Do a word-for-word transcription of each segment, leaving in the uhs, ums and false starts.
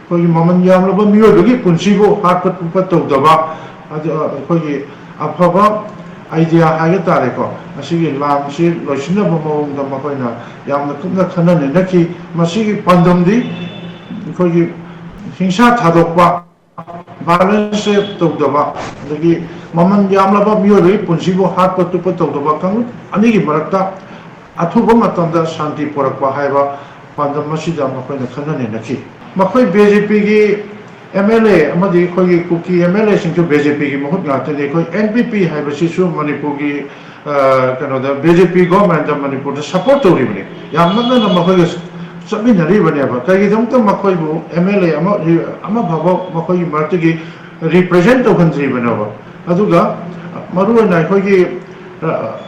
ꯑꯩꯈꯣꯏꯒꯤ ꯃꯃꯜ ꯌꯥꯝꯂꯕ ꯃꯤꯑꯣꯏꯕꯒꯤ ꯄꯨꯟꯁꯤꯕꯨ ꯍꯥꯠꯄ ꯇꯨꯞꯄ ꯇꯧꯗꯕ, ꯑꯗꯨ ꯑꯩꯈꯣꯏꯒꯤ ꯑꯐꯕ ꯑꯥꯏꯗꯤꯌꯥ ꯍꯥꯏꯕ ꯇꯥꯔꯦꯀꯣ, ꯑꯁꯤꯒꯤ ꯂꯥꯟꯁꯤ ꯂꯣꯏꯁꯤꯟꯅꯕ ꯃꯑꯣꯡꯗ ꯃꯈꯣꯏꯅ ꯌꯥꯝꯅ ꯀꯨꯞꯅ ꯈꯟꯅ ꯅꯩꯅꯈꯤ꯫ ꯃꯁꯤꯒꯤ ꯄꯥꯟꯗꯝꯗꯤ ꯑꯩꯈꯣꯏꯒꯤ ꯍꯤꯡꯁꯥ ꯊꯥꯗꯣꯛꯄ, ꯚꯥꯏꯑꯣꯂꯦꯟꯁꯁꯦ ꯇꯧꯗꯕ, ꯑꯗꯒꯤ ꯃꯃꯜ ꯌꯥꯝꯂꯕ ꯃꯤꯑꯣꯏꯕꯒꯤ ꯄꯨꯟꯁꯤꯕꯨ ꯍꯥꯠꯄ ꯇꯨꯞꯄ ꯇꯧꯗꯕ ꯀꯥꯡꯂꯨꯞ ꯑꯅꯤꯒꯤ ꯃꯔꯛꯇ ꯑꯊꯨꯕ ꯃꯇꯝꯗ ꯁꯥꯟꯇꯤ ꯄꯨꯔꯛꯄ ꯍꯥꯏꯕ ꯄꯥꯟꯗꯝ ꯑꯁꯤꯗ ꯃꯈꯣꯏꯅ ꯈꯟꯅ ꯅꯩꯅꯈꯤ꯫ ꯃꯈꯣꯏ ꯕꯤ ꯖꯦ ꯄꯤꯒꯤ ꯑꯦꯝ ꯑꯦꯜ ꯑꯦ ꯑꯃꯗꯤ ꯑꯩꯈꯣꯏꯒꯤ ꯀꯨꯀꯤ ꯑꯦꯝ ꯑꯦꯜ ꯑꯦꯁꯤꯡꯁꯨ ꯕꯤ ꯖꯦ ꯄꯤꯒꯤ ꯃꯍꯨꯠ ꯉꯥꯛꯇꯅꯤ꯫ ꯑꯩꯈꯣꯏ ꯑꯦꯟ ꯄꯤ ꯄꯤ ꯍꯥꯏꯕꯁꯤꯁꯨ ꯃꯅꯤꯄꯨꯔꯒꯤ, ꯑ, ꯀꯩꯅꯣꯗ, ꯕꯤ ꯖꯦ ꯄꯤ ꯒꯣꯚꯔꯟꯃꯦꯟꯠꯇ ꯃꯅꯤꯄꯨꯔꯗ ꯁꯄꯣꯔꯠ ꯇꯧꯔꯤꯕꯅꯤ, ꯌꯥꯝ ꯅꯛꯅꯅ ꯃꯈꯣꯏꯒ ꯆꯠꯃꯤꯟꯅꯔꯤꯕꯅꯦꯕ꯫ ꯀꯔꯤꯒꯤꯗꯃꯛꯇ ꯃꯈꯣꯏꯕꯨ ꯑꯦꯝ ꯑꯦꯜ ꯑꯦ ꯑꯃ, ꯑꯃ ꯐꯥꯎꯕ ꯃꯈꯣꯏꯒꯤ ꯃꯔꯛꯇꯒꯤ ꯔꯤꯄ꯭ꯔꯖꯦꯟꯠ ꯇꯧꯍꯟꯗ꯭ꯔꯤꯕꯅꯣꯕ? ꯑꯗꯨꯒ ꯃꯔꯨꯑꯣꯏꯅ ꯑꯩꯈꯣꯏꯒꯤ, ꯑ,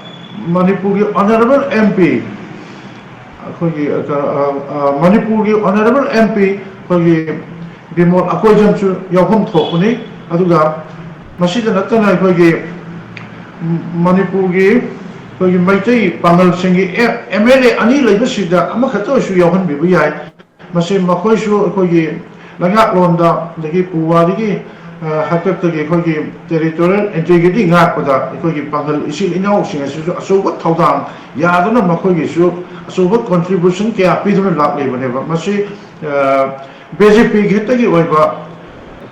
ꯃꯅꯤꯄꯨꯔꯒꯤ ꯑꯣꯅꯔꯦꯕꯜ ꯑꯦꯝ ꯄꯤ, ꯑꯩꯈꯣꯏꯒꯤ, ꯑ, ꯑ, ꯑ, ꯃꯅꯤꯄꯨꯔꯒꯤ ꯑꯣꯅꯔꯦꯕꯜ ꯑꯦꯝ ꯄꯤ ꯑꯩꯈꯣꯏꯒꯤ ꯕꯤꯃꯣꯜ ꯑꯀꯣꯏꯖꯝꯁꯨ ꯌꯥꯎꯐꯝ ꯊꯣꯛꯄꯅꯤ꯫ ꯑꯗꯨꯒ ꯃꯁꯤꯗ ꯅꯠꯇꯅ ꯑꯩꯈꯣꯏꯒꯤ ꯃꯅꯤꯄꯨꯔꯒꯤ ꯑꯩꯈꯣꯏꯒꯤ ꯃꯩꯇꯩ ꯄꯥꯉꯜꯁꯤꯡꯒꯤ ꯑꯦꯝ ꯑꯦꯜ ꯑꯦ ꯑꯅꯤ ꯂꯩꯕꯁꯤꯗ ꯑꯃꯈꯛꯇ ꯑꯣꯏꯔꯁꯨ ꯌꯥꯎꯍꯟꯕꯤꯕ ꯌꯥꯏ꯫ ꯃꯁꯤ ꯃꯈꯣꯏꯁꯨ ꯑꯩꯈꯣꯏꯒꯤ ꯂꯩꯉꯥꯛꯂꯣꯟꯗ, ꯑꯗꯒꯤ ꯄꯨꯋꯥꯔꯤꯒꯤ, ꯑ, ꯍꯥꯛꯇꯛꯇꯒꯤ ꯑꯩꯈꯣꯏꯒꯤ ꯇꯦꯔꯤꯇꯣꯔꯤꯌꯦꯜ ꯏꯟꯇꯤꯒ꯭ꯔꯤꯇꯤ ꯉꯥꯛꯄꯗ ꯑꯩꯈꯣꯏꯒꯤ ꯄꯥꯡꯒꯜ ꯏꯆꯤꯜ ꯏꯅꯥꯎꯁꯤꯡ ꯑꯁꯤꯁꯨ ꯑꯆꯧꯕ ꯊꯧꯗꯥꯡ ꯌꯥꯗꯨꯅ ꯃꯈꯣꯏꯒꯤꯁꯨ ꯑꯆꯧꯕ ꯀꯣꯟꯇ꯭ꯔꯤꯕ꯭ꯌꯨꯁꯟ ꯀꯌꯥ ꯄꯤꯗꯨꯅ ꯂꯥꯛꯂꯤꯕꯅꯦꯕ꯫ ꯃꯁꯤ, ꯑ, ꯕꯤ ꯖꯦ ꯄꯤꯒꯤ ꯈꯛꯇꯒꯤ ꯑꯣꯏꯕ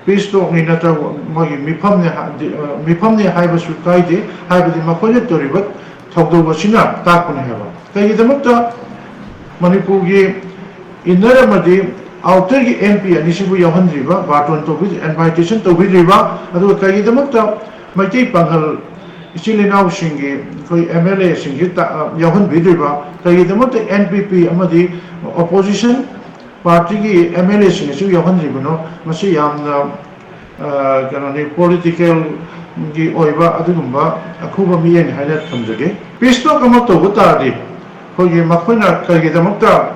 ꯄꯤꯁ ꯇꯣꯛꯅꯤ ꯅꯠꯇ꯭ꯔꯒ ꯃꯣꯏꯒꯤ ꯃꯤꯐꯝꯅꯤ ꯍꯥ-, ꯗꯤ-, ꯑ, ꯃꯤꯐꯝꯅꯤ ꯍꯥꯏꯕꯁꯨ ꯀꯥꯏꯗꯦ, ꯍꯥꯏꯕꯗꯤ ꯃꯈꯣꯏꯅ ꯇꯧꯔꯤꯕ ꯊꯧꯗꯧ ꯑꯁꯤꯅ ꯇꯥꯛꯄꯅꯤ ꯍꯥꯏꯕ꯫ ꯀꯩꯒꯤꯗꯃꯛꯇ ꯃꯅꯤꯄꯨꯔꯒꯤ ꯏꯟꯅꯔ ꯑꯃꯗꯤ ꯑꯥꯎꯇꯔꯒꯤ ꯑꯦꯝ ꯄꯤ ꯑꯅꯤꯁꯤꯕꯨ ꯌꯥꯎꯍꯟꯗ꯭ꯔꯤꯕ, ꯕꯥꯔꯇꯣꯟ ꯇꯧꯕꯤ-, ꯏꯟꯚꯥꯏꯇꯦꯁꯟ ꯇꯧꯕꯤꯗ꯭ꯔꯤꯕ, ꯑꯗꯨꯒ ꯀꯩꯒꯤꯗꯃꯛꯇ ꯃꯩꯇꯩ ꯄꯥꯉꯜ ꯏꯆꯤꯜ ꯏꯅꯥꯎꯁꯤꯡꯒꯤ ꯑꯩꯈꯣꯏ ꯑꯦꯝ ꯑꯦꯜ ꯑꯦꯁꯤꯡꯁꯤ ꯇ-, ꯑ, ꯌꯥꯎꯍꯟꯕꯤꯗ꯭ꯔꯤꯕ, ꯀꯩꯒꯤꯗꯃꯛꯇ ꯑꯦꯟ ꯄꯤ ꯄꯤ ꯑꯃꯗꯤ ꯑꯣꯄꯣꯖꯤꯁꯟ ꯄꯥꯔꯇꯤꯒꯤ ꯑꯦꯝ ꯑꯦꯜ ꯑꯦꯁꯤꯡ ꯑꯁꯤ ꯌꯥꯎꯍꯟꯗ꯭ꯔꯤꯕꯅꯣ? ꯃꯁꯤ ꯌꯥꯝꯅ, ꯑ, ꯀꯩꯅꯣꯅꯤ, ꯄꯣꯂꯤꯇꯤꯀꯦꯜꯒꯤ ꯑꯣꯏꯕ ꯑꯗꯨꯒꯨꯝꯕ ꯑꯈꯨꯕ ꯃꯤꯠꯌꯦꯡꯅꯤ ꯍꯥꯏꯅ ꯊꯝꯖꯒꯦ꯫ ꯄꯤꯁ ꯇꯣꯛ ꯑꯃ ꯇꯧꯕ ꯇꯥꯔꯗꯤ ꯑꯩꯈꯣꯏꯒꯤ ꯃꯈꯣꯏꯅ ꯀꯔꯤꯒꯤꯗꯃꯛꯇ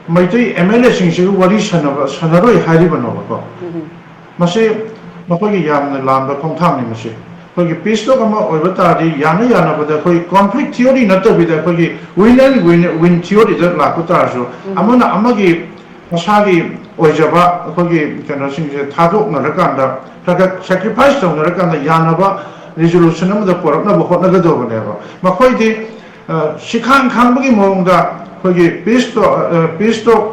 ꯃꯩꯇꯩ ꯑꯦꯝ ꯑꯦꯜ ꯑꯦꯁꯤꯡꯁꯤꯒ ꯋꯥꯔꯤ ꯁꯥꯟꯅꯕ, ꯁꯥꯟꯅꯔꯣꯏ ꯍꯥꯏꯔꯤꯕꯅꯣꯕꯀꯣ? ꯎꯝ꯫ ꯃꯁꯤ ꯃꯈꯣꯏꯒꯤ ꯌꯥꯝꯅ ꯂꯥꯟꯕ ꯈꯣꯡꯊꯥꯡꯅꯤ꯫ ꯃꯁꯤ ꯑꯩꯈꯣꯏꯒꯤ ꯄꯤꯁ ꯇꯣꯛ ꯑꯃ ꯑꯣꯏꯕ ꯇꯥꯔꯗꯤ ꯌꯥꯅ ꯌꯥꯅꯕꯗ ꯑꯩꯈꯣꯏ ꯀꯣꯟꯐ꯭ꯂꯤꯛ ꯊꯤꯑꯣꯔꯤ ꯅꯠꯇꯕꯤꯗ ꯑꯩꯈꯣꯏꯒꯤ ꯋꯤꯟ ꯑꯦꯟ ꯋꯤꯟ, ꯋꯤꯟ ꯊꯤꯑꯣꯔꯤꯗ ꯂꯥꯛꯄ ꯇꯥꯔꯁꯨ, ꯎꯝ꯫ ꯑꯃꯅ ꯑꯃꯒꯤ ꯃꯁꯥꯒꯤ ꯑꯣꯏꯖꯕ ꯑꯩꯈꯣꯏꯒꯤ ꯀꯩꯅꯣꯁꯤꯡꯁꯦ ꯊꯥꯗꯣꯛꯅꯔꯀꯥꯟꯗ, ꯈꯔ ꯈꯔ ꯁꯦꯀ꯭ꯔꯤꯐꯥꯏꯁ ꯇꯧꯅꯔꯀꯥꯟꯗ ꯌꯥꯅꯕ ꯔꯤꯖꯣꯂꯨꯁꯟ ꯑꯃꯗ ꯄꯨꯔꯛꯅꯕ ꯍꯣꯠꯅꯒꯗꯧꯕꯅꯦꯕ꯫ ꯃꯈꯣꯏꯗꯤ ꯁꯤꯈꯥꯡ ꯈꯥꯡꯕꯒꯤ ꯃꯑꯣꯡꯗ ꯑꯩꯈꯣꯏꯒꯤ ꯄꯤꯁ ꯇꯣꯛ ꯄꯤꯁ ꯇꯣꯛ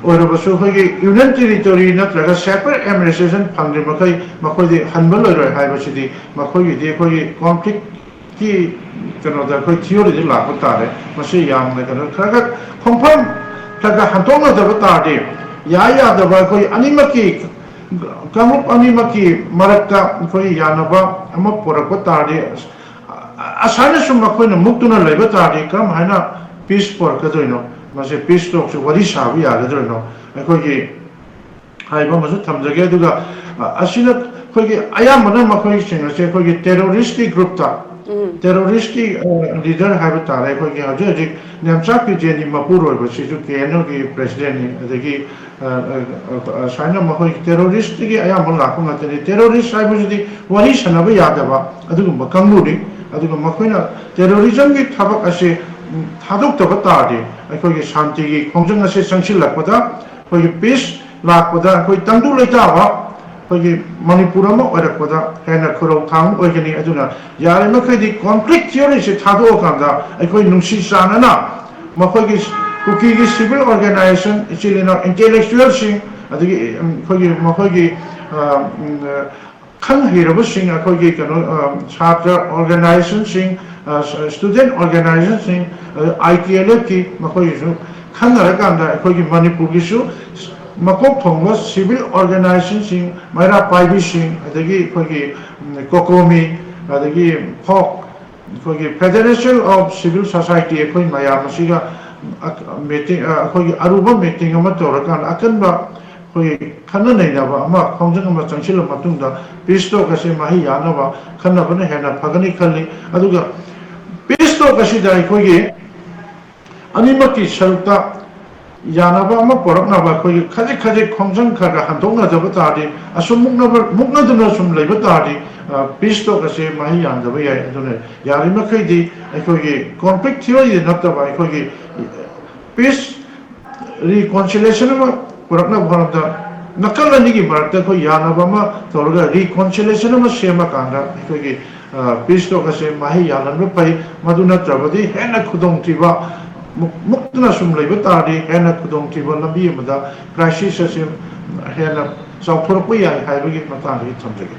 ꯑꯣꯏꯔꯕꯁꯨ ꯑꯩꯈꯣꯏꯒꯤ ꯌꯨꯅꯤꯌꯟ ꯇꯦꯔꯤꯇꯣꯔꯤ ꯅꯠꯇ꯭ꯔꯒ ꯁꯦꯄꯔꯦꯠ ꯑꯦꯗꯃꯤꯅꯤꯁꯇ꯭ꯔꯦꯁꯟ ꯐꯪꯗ꯭ꯔꯤ ꯃꯈꯩ ꯃꯈꯣꯏꯗꯤ ꯍꯟꯕ ꯂꯣꯏꯔꯣꯏ ꯍꯥꯏꯕꯁꯤꯗꯤ ꯃꯈꯣꯏꯒꯤꯗꯤ ꯑꯩꯈꯣꯏꯒꯤ ꯀꯣꯟꯐ꯭ꯂꯤꯛꯀꯤ ꯀꯩꯅꯣꯗ ꯑꯩꯈꯣꯏ ꯊꯤꯑꯣꯔꯤꯗ ꯂꯥꯛꯄ ꯇꯥꯔꯦ꯫ ꯃꯁꯤ ꯌꯥꯝꯅ ꯀꯩꯅꯣ ꯈꯔ ꯈꯔ ꯈꯣꯡꯐꯝ ꯈꯔ ꯈꯔ ꯍꯟꯗꯣꯛꯅꯗꯕ ꯇꯥꯔꯗꯤ, ꯌꯥꯏ ꯌꯥꯗꯕ ꯑꯩꯈꯣꯏ ꯑꯅꯤꯃꯛꯀꯤ ꯀꯥꯡꯂꯨꯞ ꯑꯅꯤꯃꯛꯀꯤ ꯃꯔꯛꯇ ꯑꯩꯈꯣꯏ ꯌꯥꯅꯕ ꯑꯃ ꯄꯨꯔꯛꯄ ꯇꯥꯔꯗꯤ, ꯑꯁꯥꯏꯅ ꯁꯨꯝ ꯑꯩꯈꯣꯏꯅ ꯃꯨꯛꯇꯨꯅ ꯂꯩꯕ ꯇꯥꯔꯗꯤ ꯀꯔꯝ ꯍꯥꯏꯅ ꯄꯤꯁ ꯄꯨꯔꯛꯀꯗꯣꯏꯅꯣ? ꯃꯁꯤ ꯄꯤꯁ ꯇꯣꯛꯁꯤ ꯋꯥꯔꯤ ꯁꯥꯕ ꯌꯥꯒꯗꯣꯏꯅꯣ? ꯑꯩꯈꯣꯏꯒꯤ ꯍꯥꯏꯕ ꯑꯃꯁꯨ ꯊꯝꯖꯒꯦ꯫ ꯑꯗꯨꯒ ꯑꯁꯤꯅ ꯑꯩꯈꯣꯏꯒꯤ ꯑꯌꯥꯝꯕꯅ ꯃꯈꯣꯏꯁꯤꯡ ꯑꯁꯦ ꯑꯩꯈꯣꯏꯒꯤ ꯇꯦꯔꯣꯔꯤꯁꯀꯤ ꯒ꯭ꯔꯨꯞꯇ, ꯇꯦꯔꯣꯔꯤꯁꯀꯤ ꯂꯤꯗꯔ ꯍꯥꯏꯕ ꯇꯥꯔꯦ, ꯑꯩꯈꯣꯏꯒꯤ ꯍꯧꯖꯤꯛ ꯍꯧꯖꯤꯛ ꯅꯦꯝꯆꯥꯛ ꯀꯤꯖꯦꯟꯒꯤ ꯃꯄꯨꯔꯣꯏꯕꯁꯤꯁꯨ ꯀꯦ ꯑꯦꯟ ꯑꯦꯜꯒꯤ ꯄ꯭ꯔꯦꯁꯤꯗꯦꯟꯅꯤ, ꯑꯗꯒꯤ ꯁꯨꯃꯥꯏꯅ ꯃꯈꯣꯏ ꯇꯦꯔꯣꯔꯤꯁꯇꯒꯤ ꯑꯌꯥꯝꯕ ꯂꯥꯛꯄ ꯉꯥꯛꯇꯅꯤ꯫ ꯇꯦꯔꯣꯔꯤꯁ ꯍꯥꯏꯕꯁꯤꯗꯤ ꯋꯥꯔꯤ ꯁꯥꯟꯅꯕ ꯌꯥꯗꯕ ꯑꯗꯨꯒꯨꯝꯕ ꯀꯥꯡꯕꯨꯅꯤ꯫ ꯑꯗꯨꯒ ꯃꯈꯣꯏꯅ ꯇꯦꯔꯣꯔꯤꯖꯝꯒꯤ ꯊꯕꯛ ꯑꯁꯤ ꯊꯥꯗꯣꯛꯇꯕ ꯇꯥꯔꯗꯤ ꯑꯩꯈꯣꯏꯒꯤ ꯁꯥꯟꯇꯤꯒꯤ ꯈꯣꯡꯖꯪ ꯑꯁꯤ ꯆꯪꯁꯤꯜꯂꯛꯄꯗ, ꯑꯩꯈꯣꯏꯒꯤ ꯄꯤꯁ ꯂꯥꯛꯄꯗ ꯑꯩꯈꯣꯏ ꯇꯪꯗꯨ ꯂꯩꯇꯥꯕ ꯑꯩꯈꯣꯏꯒꯤ ꯃꯅꯤꯄꯨꯔ ꯑꯃ ꯑꯣꯏꯔꯛꯄꯗ ꯍꯦꯟꯅ ꯈꯨꯔꯧ ꯊꯥꯡꯕ ꯑꯣꯏꯒꯅꯤ꯫ ꯑꯗꯨꯅ ꯌꯥꯔꯤꯃꯈꯩꯗꯤ ꯀꯣꯟꯐ꯭ꯂꯤꯛ ꯊꯤꯑꯣꯔꯤꯁꯤ ꯊꯥꯗꯣꯛꯑꯀꯥꯟꯗ ꯑꯩꯈꯣꯏ ꯅꯨꯡꯁꯤ ꯆꯥꯟꯅꯅ ꯃꯈꯣꯏꯒꯤ ꯀꯨꯀꯤꯒꯤ ꯁꯤꯚꯤꯜ ꯑꯣꯔꯒꯅꯥꯏꯖꯦꯁꯟ, ꯏꯆꯤꯜ ꯏꯅꯥꯎ ꯏꯟꯇꯦꯂꯦꯛꯆꯨꯋꯦꯜꯁꯤꯡ, ꯑꯗꯒꯤ ꯑꯩꯈꯣꯏꯒꯤ ꯃꯈꯣꯏꯒꯤ ꯈꯪ ꯍꯩꯔꯕꯁꯤꯡ, ꯑꯩꯈꯣꯏꯒꯤ ꯀꯩꯅꯣ ꯁꯥꯇ꯭ꯔ ꯑꯣꯔꯒꯅꯥꯏꯖꯦꯁꯟꯁꯤꯡ, ꯁ꯭ꯇꯨꯗꯦꯟ ꯑꯣꯔꯒꯅꯥꯏꯖꯦꯁꯟꯁꯤꯡ, ꯑꯥꯏ ꯇꯤ ꯑꯦꯜ ꯑꯦꯐꯀꯤ, ꯃꯈꯣꯏꯒꯤꯁꯨ ꯈꯟꯅꯔꯀꯥꯟꯗ ꯑꯩꯈꯣꯏꯒꯤ ꯃꯅꯤꯄꯨꯔꯒꯤꯁꯨ ꯃꯀꯣꯛ ꯊꯣꯡꯕ ꯁꯤꯚꯤꯜ ꯑꯣꯔꯒꯅꯥꯏꯖꯦꯁꯟꯁꯤꯡ, ꯃꯩꯔꯥ ꯄꯥꯏꯕꯤꯁꯤꯡ, ꯑꯗꯒꯤ ꯑꯩꯈꯣꯏꯒꯤ ꯀꯣꯀꯣꯃꯤ, ꯑꯗꯒꯤ ꯐꯣꯛ, ꯑꯩꯈꯣꯏꯒꯤ ꯐꯦꯗꯔꯦꯁꯟ ꯑꯣꯐ ꯁꯤꯚꯤꯜ ꯁꯣꯁꯥꯏꯇꯤ, ꯑꯩꯈꯣꯏ ꯃꯌꯥꯝ ꯑꯁꯤꯒ ꯃꯤꯇꯤꯡ, ꯑꯩꯈꯣꯏꯒꯤ ꯑꯔꯨꯕ ꯃꯤꯇꯤꯡ ꯑꯃ ꯇꯧꯔꯀꯥꯟꯗ ꯑꯀꯟꯕ ꯑꯩꯈꯣꯏꯒꯤ ꯈꯟꯅ ꯅꯩꯅꯕ ꯑꯃ, ꯈꯣꯡꯖꯪ ꯑꯃ ꯆꯪꯁꯤꯜꯂ ꯃꯇꯨꯡꯗ ꯄꯤꯁ ꯇꯣꯛ ꯑꯁꯤ ꯃꯍꯩ ꯌꯥꯅꯕ ꯈꯟꯅꯕꯅ ꯍꯦꯟꯅ ꯐꯒꯅꯤ ꯈꯜꯂꯤ꯫ ꯑꯗꯨꯒ ꯄꯤꯁ ꯇꯣꯛ ꯑꯁꯤꯗ ꯑꯩꯈꯣꯏꯒꯤ ꯑꯅꯤꯃꯛꯀꯤ ꯁꯔꯨꯛꯇ ꯌꯥꯅꯕ ꯑꯃ ꯄꯨꯔꯛꯅꯕ ꯑꯩꯈꯣꯏꯒꯤ ꯈꯖꯤꯛ ꯈꯖꯤꯛ ꯈꯣꯡꯖꯪ ꯈꯔ ꯈꯔ ꯍꯟꯗꯣꯛꯅꯗꯕ ꯇꯥꯔꯗꯤ, ꯑꯁꯨꯝ ꯃꯨꯛꯅꯕ, ꯃꯨꯛꯅꯗꯨꯅ ꯁꯨꯝ ꯂꯩꯕ ꯇꯥꯔꯗꯤ, ꯄꯤꯁ ꯇꯣꯛ ꯑꯁꯦ ꯃꯍꯩ ꯌꯥꯟꯗꯕ ꯌꯥꯏ꯫ ꯑꯗꯨꯅ ꯌꯥꯔꯤꯃꯈꯩꯗꯤ ꯑꯩꯈꯣꯏꯒꯤ ꯀꯣꯟꯐ꯭ꯂꯤꯛ ꯊꯤꯑꯣꯔꯤꯗ ꯅꯠꯇꯕ ꯑꯩꯈꯣꯏꯒꯤ ꯄꯤꯁ ꯔꯤꯀꯣꯟꯁꯤꯂꯦꯁꯟ ꯑꯃ ꯄꯨꯔꯛꯅꯕ ꯍꯣꯠꯅꯕꯗ ꯅꯥꯀꯜ ꯑꯅꯤꯒꯤ ꯃꯔꯛꯇ ꯑꯩꯈꯣꯏ ꯌꯥꯅꯕ ꯑꯃ ꯇꯧꯔꯒ ꯔꯤꯀꯣꯟꯁꯤꯂꯦꯁꯟ ꯑꯃ ꯁꯦꯝꯃꯀꯥꯟꯗ ꯑꯩꯈꯣꯏꯒꯤ ꯄꯤꯁ ꯇꯣꯛ ꯑꯁꯦ ꯃꯍꯩ ꯌꯥꯜꯍꯟꯕ ꯐꯩ꯫ ꯃꯗꯨ ꯅꯠꯇ꯭ꯔꯕꯗꯤ ꯍꯦꯟꯅ ꯈꯨꯗꯣꯡꯊꯤꯕ ꯃꯨꯛ- ꯃꯨꯛꯇꯨꯅ ꯁꯨꯝ ꯂꯩꯕ ꯇꯥꯔꯗꯤ ꯍꯦꯟꯅ ꯈꯨꯗꯣꯡꯊꯤꯕ ꯂꯝꯕꯤ ꯑꯃꯗ ꯀ꯭ꯔꯥꯏꯁꯤꯁ ꯑꯁꯤ ꯍꯦꯟꯅ ꯆꯥꯎꯊꯣꯔꯛꯄ ꯌꯥꯏ ꯍꯥꯏꯕꯒꯤ ꯃꯇꯥꯡꯗ ꯑꯩ ꯊꯝꯖꯒꯦ꯫